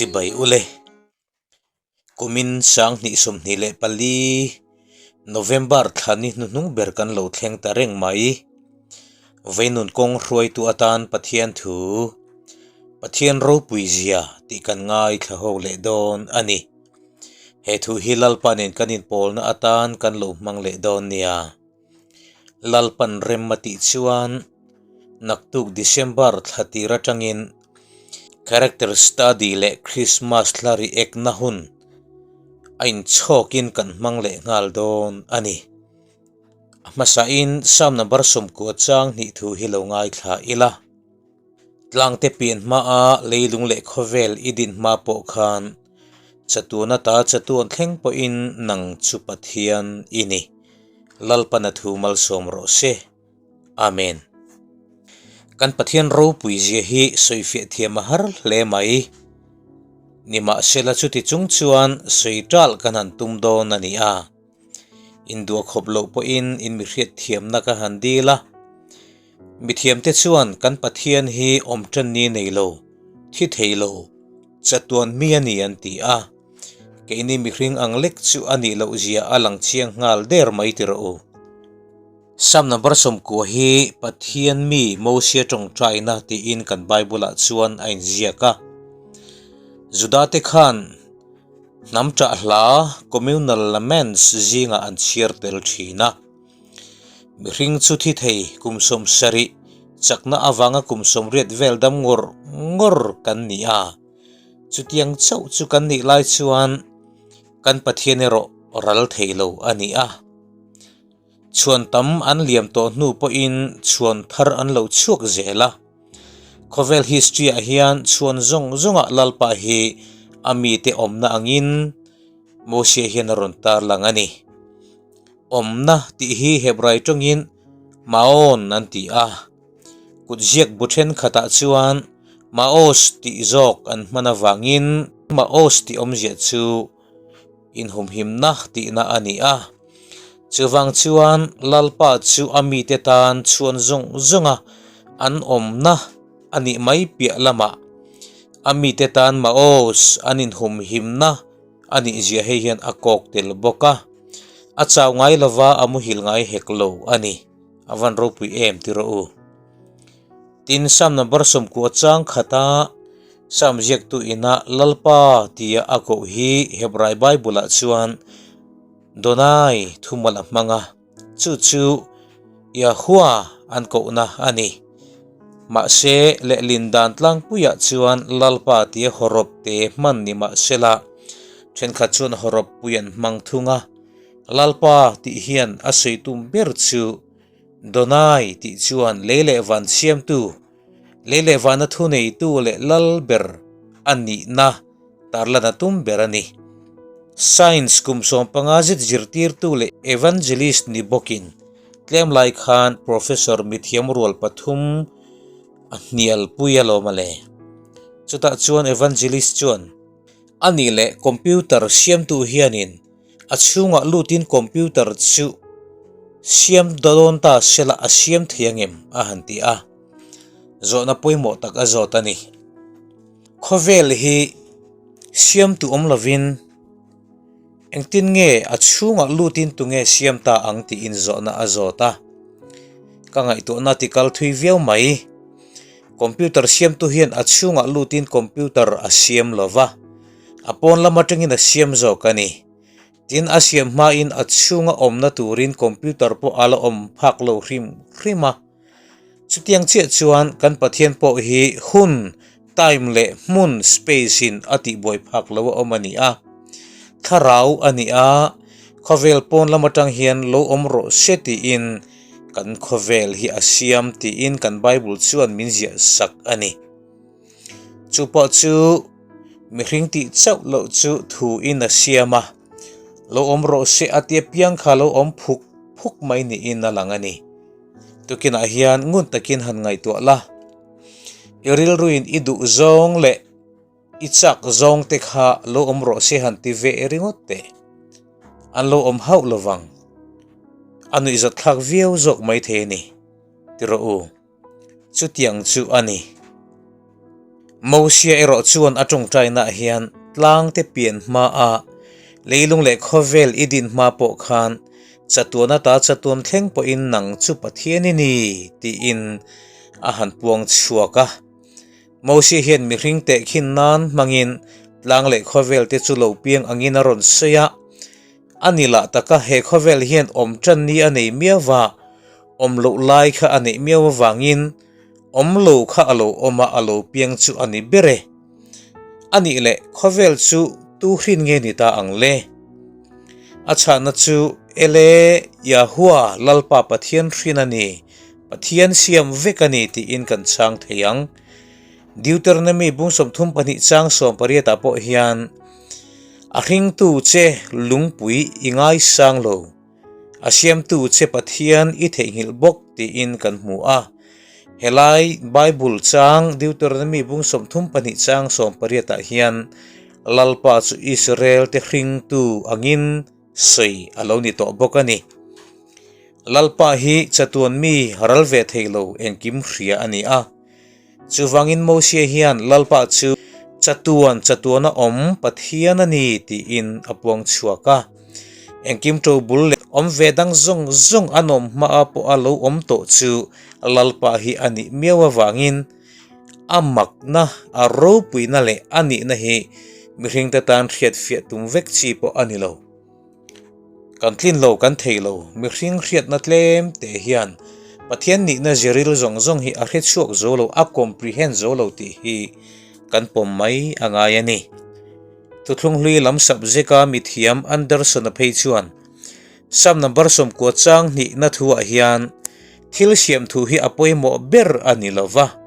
Chibai ule. Kumin 2024 November thla ni hnuhnung ber kan lo thleng ta reng mai. Veinun kawng hruaitu atan Pathian thu, Pathian ropui zia tih kan ngaithla ho leh dawn a ni. He thu hi Lalpa nen kan inpawlna atan kan lo hmang leh dawn nia. Lalpan rem a tih chuan naktuk December thla tir atangin Character Study leh Christmas hla react-na hun a inchhawkin kan hmang leh nghal dawn a ni. A hmasain Psalm number 90 chang hnih thu hi lo ngaithla ila. Tlangte pian hmaa leilung leh khawvel i din hma pawh khan chatuan ata chatuan thleng pawhin nang chu Pathian i ni. Lalpana thu malsawm rawh se. Amen. Kan Pathian ropui zia hi sawifiah thiam a har hle mai. Nimahsela chuti chung chuan sawi ṭalh kan han tum dawn a ni a. Induah khawp loh pawhin in mi hriat thiamna ka han dil a. Mithiamte chuan kan Pathian hi awm ṭan ni nei lo, thi thei lo, chatuan mi a ni an ti a. Keini mihring ang lek chu a nih loh zia a lang chiang nghal der mai ti rawh u. Psalm number 90 hi Pathian mi Mosia ṭawngṭaina tiin kan Bible-ah chuan a inziak a. Judate khan hnam ṭah hla, communal laments, zingah an chhiar tel ṭhin a. Mihring chu thi thei kum 70 chakna avanga kum 80 vel dam ngawr ngawr kan ni a. Chutiang chauh chu kan nih lai chuan kan Pathian erawh ral thei lo a ni a. Chhuan tam an liam tawh hnu pawhin chhuan thar an lo chhuak zel a. Khawvel history ah hian chhuan zawng zawngah Lalpa hi a mite awmna angin Mosia hian a rawn tarlang a ni. Awmna tih hi Hebrai tawngin Maon an ti a. Kutziak bu thenkhatah chuan Maos tih zawk an hman avangin Maos tih awmzia chu inhumhimna tihna a ni a. Chuvang chuan Lalpa chu a mite tan chhuan zawng zawnga an awmna a nih mai piah lamah a mite tan Maos an inhumhimna a nih zia hei hian a kawk tel bawk a, a chau ngai lova a muhil ngai hek lo a ni. A van ropui em ti rawh u. Tin, Psalm number 90 chang khata Psalm ziaktu ina Lalpa tia a koh hi Hebrai Bible-ah chuan Donai thumal a hmang a, chu chu Yahua an kohna a ni. Mahse, lehlin dan tlangpuiah chuan Lalpa tia hawrawp te hman ni mahsela, thenkhat chuan hawrawp pui an hmang thung a. Lalpa tih hian a sawi tum ber chu Donai tih chuan lei leh van siamtu, lei leh vana thuneitu leh lal ber a nihna tarlan a tum ber a ni. Science kum 15 zet zirtirtu leh evangelist ni bawkin tlem lai khan professor mithiam rual pathum a hnialpui alawm a le. Chutah chuan evangelist chuan, A nih leh computer siamtu hianin a chhungah lutin computer chu siam dawn ta sela a siam thei angem? a han ti a. Zawhna pawimawh tak a zawt a ni. Khawvel hi siamtu awm lovin engtin nge a chhungah lutin tunge siam ta ang tiin zawhna a zawt a. Ka ngaihtuahna ti kal thui viau mai. Computer siamtu hian a chhungah lutin computer a siam lova, a pawn lam atangin a siam zawk a ni. Tin, a siam hmain a chhunga awmna turin computer pawh a la awm phak lo hrim hrim a. Chutiang chiah chuan kan Pathian pawh hi hun, time, leh hmun, space, in a tihbuai phak lo a awm a ni a. Thlarau a ni a, khawvel pawn lam atang hian lo awm rawh se tiin kan khawvel hi a siam tiin kan Bible chuan min ziah sak a ni. Chu pawh chu mihring tih chauh loh chu thu in a siam a, lo awm rawh se a tia piang kha lo awm phuk phuk mai niin a lang a ni. Tukinah hian ngun takin han ngaihtuah la, i rilruin i duh zawng leh i chak zawng te kha lo awm rawh se han ti ve ringawt teh. An lo awm hauh lovang. A nuihzat thlak viau zawk mai thei a ni, ti rawh u. Chutiang chu a ni. Mosia erawh chuan a tawngtainaah hian tlangte pian hmaa leilung leh khawvel i din hma pawh khan chatuan ata chatuan thleng pawhin nang chu Pathian i ni tiin a han puang chhuak a. Mosia hian mihring tehkhin nan hmangin tlang leh khawvel te chu lo piang angin a rawn sawi a. A ni lah taka he khawvel hian awm tan ni a nei miau va, awm loh lai kha a neih miau avangin awm lo kha a lo awm a, a lo piang chu a ni ber e. A nih leh khawvel chu tu hrin nge ni ta ang le? A chhahna chu Ele Yahua Lalpa Pathian hrin a ni, Pathian siam vek a ni tiin kan chhang thei ang. Deuteronomy bung 32 chang 18 ah pawh hian A hringtu che lungpui i ngaisang lo, a siamtu che Pathian i theihnghilh bawk tiin kan hmu a. Helai Bible chang Deuteronomy bung 32 chang 18 ah hian Lalpa chu Israel te hringtu angin sawi a lo ni tawh bawk a ni. Lalpa hi chatuan mi ral ve thei lo engkim hria a ni a. Chuvangin Mosia hian Lalpa chu chatuan chatuana awm Pathian a ni tiin a puang chhuak a. Engkim to bul leh awm ve dang zawng zawng an awm hmaa pawha lo awm tawh chu Lalpa hi a nih miau avangin a makna, a ropuina leh a nihna hi mihringte tan hriatfiah tum vek chi pawh a ni lo. Kan tlin lo kan thei lo, mihring hriatna tlem te hian Pathian nihna ziril zawng zawng hi a hre chhuak zo lo, a comprehend zo lo tih hi kan pawm mai a ngai a ni. Thuthlung hlui lam subject-a mithiam Anderson-a phei chuan Psalm number 90 chang hnihna thuah hian thil siam thu hi a pawimawh ber a ni lo va,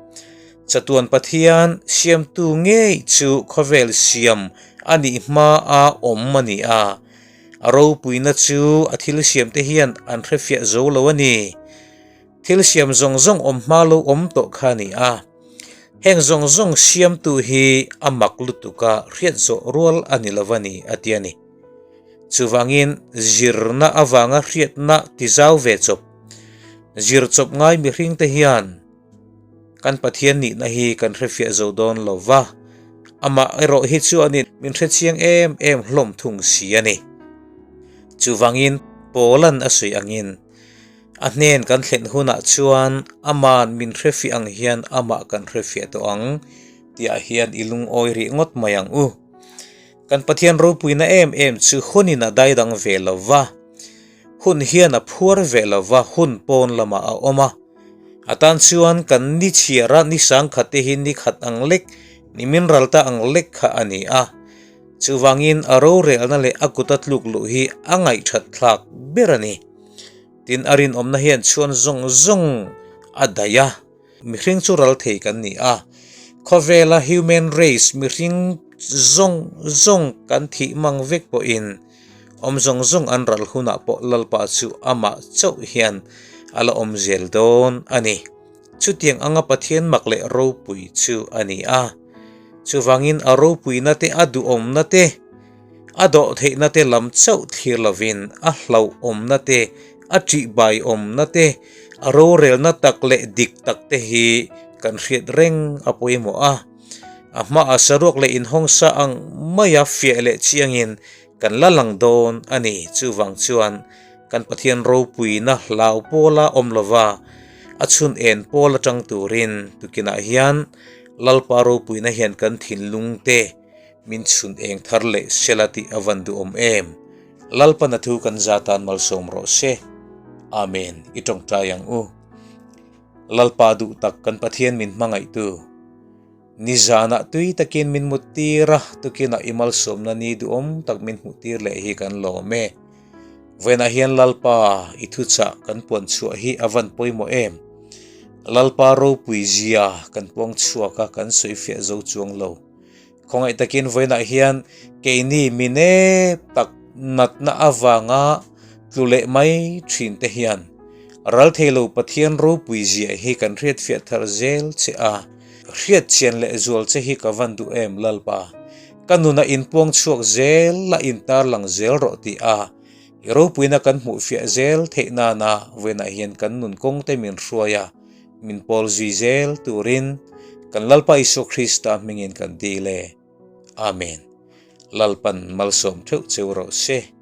Chatuan Pathian siamtu ngei chu khawvel siam a nih hmaa awm a ni a, a ropuina chu a thil siamte hian an hrefiah zo lo a ni. Thil siam zawng zawng awm hma lo awm tawh kha a ni a, heng zawng zawng siamtu hi a mak lutuka hriat zawh rual a ni lo a ni, a ti a ni. Chuvangin zirna avanga hriatna tizau ve chawp, zir chawp ngai mihringte hian, Kan Pathian nihna hi kan hrefiah zo dawn lo va, amah erawh hi chuanin min hrechiang em em hlawm thung si a ni. Chuvangin Paula'n a sawi angin, A hnen kan thlen hunah chuan ama'n min hrefiah ang hian amah kan hrefiah tawh ang, tihah hian i lungawi rih ngawt mai ang u. Kan Pathian ropuina em em chu hunin a daidang ve lo va, hun hian a phuar ve lo va, hun pawn lamah a awm a. A tan chuan kan ni chhiara ni sangkhat te hi ni khat ang lek, ni min ral ta ang lek kha a ni a. Chuvangin a rorelna leh a kuta tluk luh hi a ngaihthat thlak ber a ni. Tin, a rinawmna hian chhuan zawng zawng a daih a. Mihring chu ral thei kan ni a. Khawvela human race mihring zawng zawng kan thih mang vek pawhin, Awm zawng zawng an ral hunah pawh Lalpa chu amah chauh hian a la awm zel dawn a ni. Chutiang anga Pathian mak leh ropui chu a ni a. Chuvangin a ropuina te, a duhawmna te, a dawhtheihna te lam chauh thlir lovin a hlauhawmna te, a ṭihbaiawmna te, a rorelna tak leh dik tak te hi kan hriat reng a pawimawh a. A hmaah saruak leh inhawngsa ang maia fiah leh chiangin kan la lang dawn a ni. Chuvang chuan kan Pathian ropuina hlau pawla awm lova a chhun en pawl atang turin tukinah hian Lalpa ropuina hian kan thinlungte min chhun eng thar leh sela tih a van duhawm em. Lalpana thu kan za tan malsawm rawh se. Amen. I tawngtai ang u. Lalpa duh tak kan Pathian min hmangaihtu. Nizanah tui takin min mut tir a, tukinah i malsawmna ni duhawm tak min hmuh tir leh hi kan lawm e. Vawiinah hian Lalpa i thuchah kan puan chhuah hi a van pawimawh em? Lalpa ropui zia kan puang chhuak a, kan sawifiah zo chuang lo. Khawngaih takin vawiinah hian keini mi nep tak natna avanga tlu leh mai thin te hian ral thei lo Pathian ropui zia hi kan hriatfiah thar zel che a, hriat chian leh zual che hi ka van duh em Lalpa, ka nunah inpuang chhuak zel la intarlang zel rawh tih a i ropuina kan hmuhfiah zel theih nana vawiinah hian kan nun kawng te min hruai a. Min pawl zui zel turin Kan Lalpa Isua Krista hmingin kan dil e. Amen. Lalpan malsawm theuh cheu rawh se.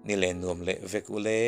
Ni leh nuam leh vek ule.